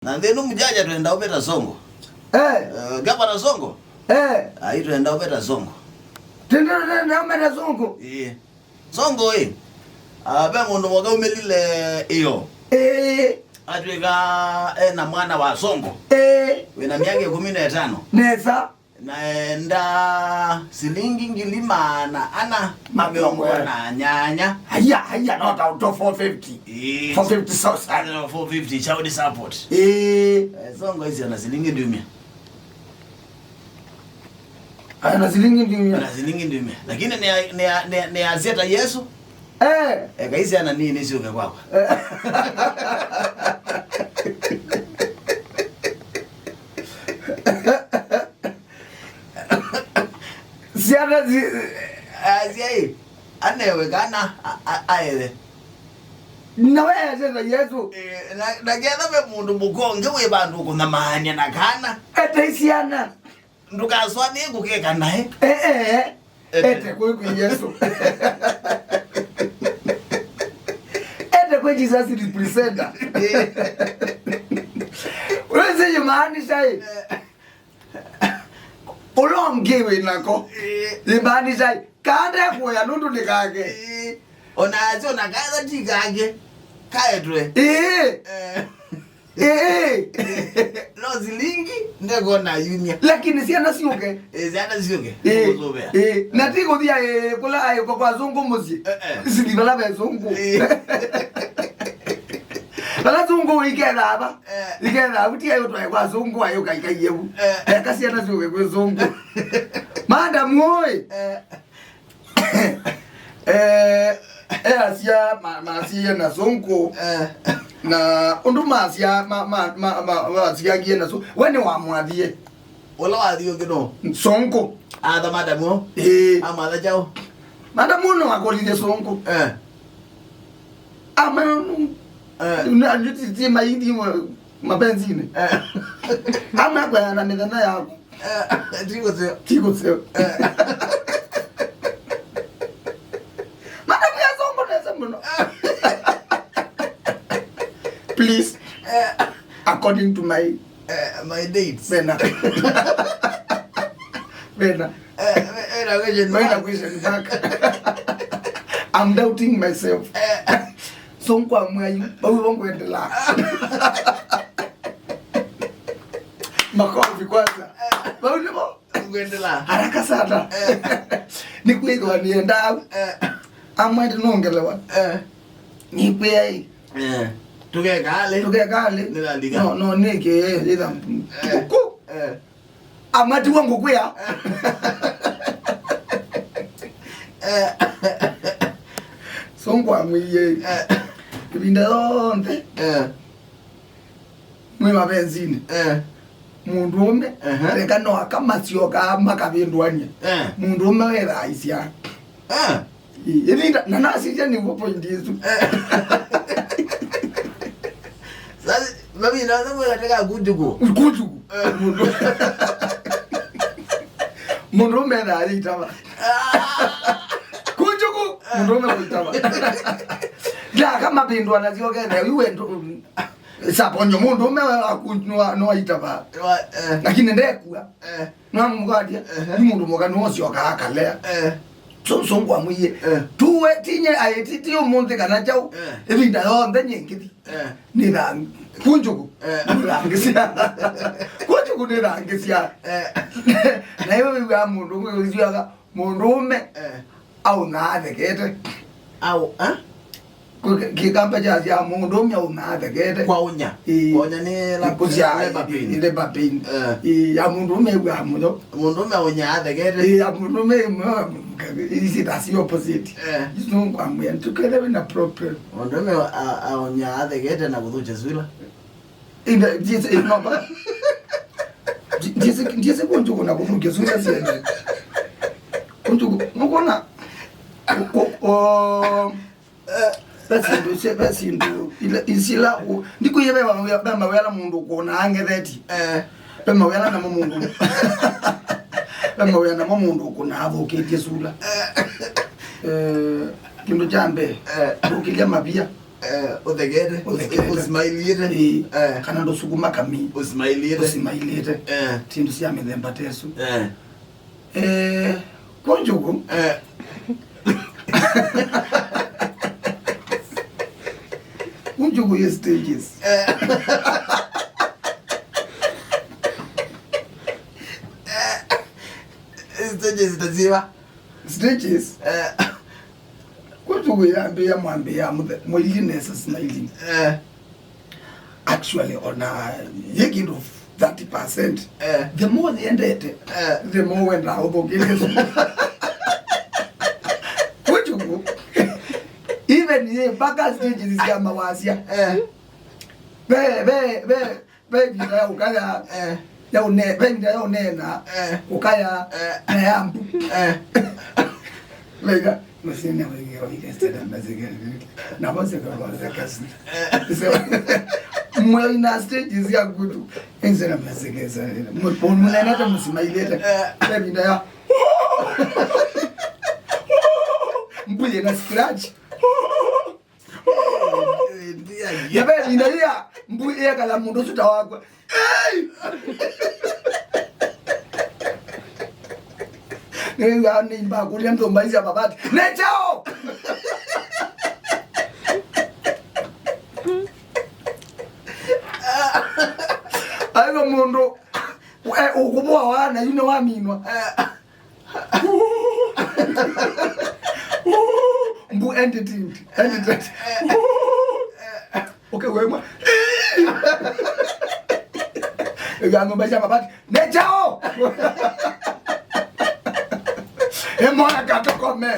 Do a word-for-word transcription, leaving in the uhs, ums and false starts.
Na nthĩ ĩno mũjaja twenda ũmeta Songo. Eh. Eh, Gavana Songo. Eh. Ai, twenda ũmeta Songo. Twenda, twenda ũmeta Songo. Ĩĩ. Songo ĩ. Ah, ve mũndũ mũka umĩlile ĩyo. Ĩĩ. Atwĩka ena mwana wa Songo. Ĩĩ. Wĩna myaka ĩkũmi na ĩtano. Nesa. Naenda silingi ngili maana ana mĩongo na nyanya. Haya, haya, no ta uto four fifty. Eh, four fifty thousand. Four fifty, child support. Eh. Eh, Songo ici ana silingi ndiumia. Ana silingi ndiumia. Ana silingi ndiumia. Lakini ni, ni, ni, ni asieta Yesu. Eh. Eka ici ana nini siuke kwakwa. Eh. Syana si- Asyai, anewe kana a- a- aewe. Na we asieta Yesu. Eh, na- na ketha ve mũndũ mũka ũngĩ wĩ vandũ kũnamaania na kana. Ete syana. Ndũkaswanĩe kũkeka nae. Eh, eh. Ete. Ete kwĩ kwĩ Yesu. Ete kwĩ Jesus representer. Eh. Wezi yimaanisha ĩ. Eh. Ũla ũngĩ wĩ nako. Ĩĩ. Yĩmaanisha ĩ, kaa ndekũya nũndũ nĩ kake. Ĩĩ. Ona asyo na kaetha ti kake. Kaetwe. Ĩĩ. Eh. Ĩĩ. No silingi ndekona yumia. Lakini syana syũke. Ĩĩ, syana syũke. Ĩĩ. Kũsũvĩa. Ĩĩ. Na ti kũthia, ĩĩ, kũla aĩ kwa, kwa zungu mũsyĩ. Eh, eh. Sili vala ve zungu. Ĩĩ. Vala zungu iketha ava. Eh. Iketha avu ti ayo twae kwa zungu ayo kaikaiye vu. Eh. Eka syana syũke kwĩ zungu. Madam oi. Eh. Eh, easya ma- masie na zungu. Eh. Na ũndũ masia ma- ma- ma- ma- masiakie na zungu. We nĩ wamwathie. Ũla wathi ũngĩ no. Zungu. Atha madam o. Eh. Amatha chao. Madam no akolile zungu. Eh. Ama Eh. Na ti- ti- maindi ma- mapenzi-inĩ. Eh. Ama kwaya na mĩthenya yaku. Eh, ti kũseo. Ti kũseo. Eh. Madam ya Songo nesa mũno. Please. Eh. According to my Eh, my dates. Bena. Bena. Eh, eh, eh, na question Bena mark. Question mark. I'm doubting myself. Eh. So nkwa mwayu, bau bo ngwendela. Makofi kwanza. Bau nĩbo ngwendela. Haraka sana. Eh. Nĩkwĩthwa nĩenda. Eh. Amwe ndinongelewa. Eh. Nĩkwĩa ĩ. Eh. Tũkekale. Tũkekale. Nĩlalika. No, no, nĩkĩ, ĩtha. Eh. Ku. Eh. Amatiwa ngũkwĩa. Eh. So ngwamwĩie. Eh. Ĩvinda yonthe. Eh. Mwĩ mapenzi-inĩ. Eh. Mũndũũme, ehe, eka no aka masyokaa makavĩndũany'a. Eh. Mũndũũme wethaa isyaa. Eh. Ĩ- ĩvinda, na nasisya nĩw'o point ĩsu. Eh. Sasa, mami, naona mwe katika kujuku. Kujuku. Eh. Mũndũ- mũndũũme ethaa yĩitava. Ah. Kujuku, mũndũũme kũitava. Ndaka mavĩndũa nasyo ketha, yu wendo. Saponyo mũndũũme waku nwa- nwaitava. Wa- eh. Lakini ndekua. Eh. Nwamũkwatia, ehe, nĩ mũndũ mũka nĩwosyokaa akalea. Eh. So, so ngwamwĩie. Eh. Tuwe tinye aĩti ti ũmũnthĩ kana kyaũ. Eh. Ĩvinda yonthe nyie ngĩthi. Eh. Nĩtha kunjuku. Eh. Nĩthangĩsya. Kunjuku nĩthangĩsya. Eh. Na iwe wĩw'aa mũndũ ũngĩ ũithiaga mũndũũme. Eh. Aũnyaa athekete. Au, eh? Kũ- kĩkamba kyasya mũndũũme aũnyaa athekete. Kwaũnya. Ĩĩ. Kwaũnya nĩ la- Kũsya labor pain. Nĩ labor pain. Eh. Ĩĩ, ya mũndũũme ĩw'aa mũyo. Mũndũũme aũnyaa athekete. Ĩĩ, ya mũndũũme ĩmwe, isi that's the opposite. Eh. Isu nũkwambĩa, tukethĩwe na problem. Mũndũũme a- aũnyaa athekete na kũthũkya sura. Ĩĩ, ndiĩsĩ, ĩĩ, no, ba- ndi- ndiĩsĩ, ndiĩsĩ kũnjuku na kũthũkya sura syene. Kũnjuku, nũkwona, kũ- kũ- o- ve syĩndũ, ve syĩndũ ila- isila, ndikwĩie ve mawĩa- ve mawĩa ala mũndũ ũkũnaa ang'etheti. Eh. Ve mawĩa ala namo mũndũ, ve mawĩa namo mũndũ ũkũnaa athũkĩtye sura. Eh. Eh, kĩndũ kya mbee, eh, thũkĩlya mavia. Eh, ũthekete, ũs-, ũthekete. Ũsimailĩte. Ĩĩ. Eh. Kana ndũsukuma kami. Ũsimailĩte. Ũsimailĩte. Eh. Syĩndũ sya mĩthemba ta ĩsu. Eh. Eh, kwa njugu. Eh. Kwa njugu yĩ stages. Eh. Eh. Stages ta syĩva? Stages? Eh. Kwa njugu yambĩĩa mwambĩĩa mũthe-, mũiliness smiling. Eh. Actually, ona yĩ kĩndũ thirty percent. Eh. The more yendete, eh, the more wendaa ũthũkĩte. Kwa njugu, even yĩ mpaka stages sya mawasya. Eh. Ve, ve, ve, ve ĩvinda ya ũkaya, eh, ya ũne-, ve ĩvinda ya ũneena, eh, ũkaya, eh, na ya mbu. Eh. Veka, mũsene wĩkĩo ikesera mezeke. Na vose kwa vose kasi. Eh. So, mwe ina stages ya kutu. Enzera mezeke sana. Mwe, mwe nata mũsimailĩte. Eh. Ve ĩvinda ya mbu yĩna scratch. Ndia, ya ve ĩvinda yĩa, mbu ĩekala mũndũ ũsu ta wakwa. Hey! Nĩwĩw'aa nĩimba kũlya nthũmba isya mavati. Nĩ kyaũ? Aĩtho mũndũ, eh, ũkũvũa wana yu nĩwaminwa. Mbu editing, edited. Okay, wemwe. Ĩga ng'ombe sya mabati. Nĩ kyaũ? Ĩmwe katũkome.